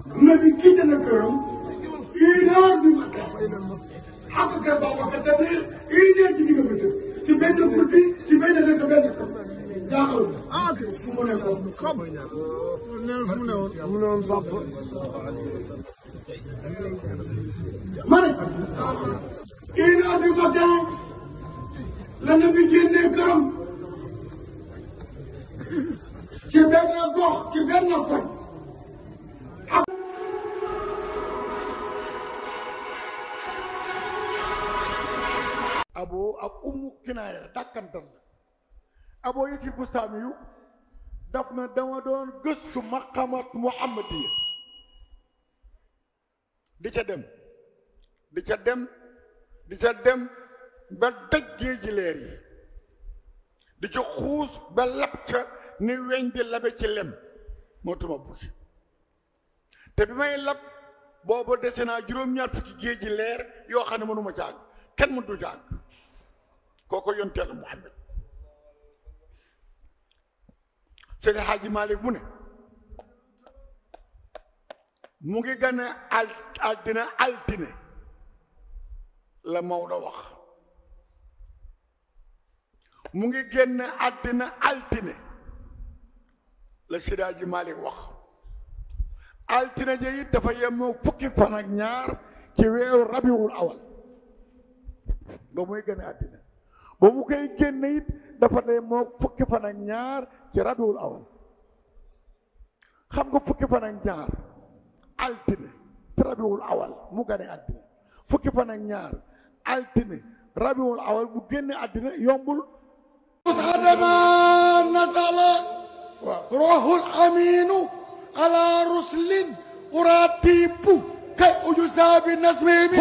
nabi quitté na këram 1h du matin ak kër Babacar c'est-à-dire 1h ci digg bëccëg ci benn guddi ci benn dëkk benn kër jaaxal fu mu nekkoon ma ne 1h du matin la nabi génnee këram ci benn gox ci benn koñ abo ak ummu kinaaya dàkkantal la abo yi ci bustaami yu daf na dama doon gëstu maqamat muhammadiya di ca dem ba daj géeji leer yi di ca xuus ba lab ca ni weñ di labe ci lem moo tuma buusi te bi may lab boobu dese naa juróom-ñaar fukki géeji leer yoo xam ne mënuma ca àgg kenn mëntu ca àgg kooko yonteel Muhammad Seydi Hadji Malick mu ne mu ngi gane àddina altine la Maodo wax mu ngi génn àddina altine la Seydi Hadji Malick wax altine ja it dafa yemoo fukki fan ak ñaar ci weeru rabiwul awal ba muy gën a àddina ba mu koy génn it dafa ne moo fukki fan ak ñaar ci rabiwul awal xam nga fukki fan ak ñaar altine ci rabiwul awal mu gën a àddina fukki fan ak ñaar altine rabiwul awal mu génn àddina yombul adama nasala ruhul aminu ala ruslin uratibu kay ujusabi nasmi bi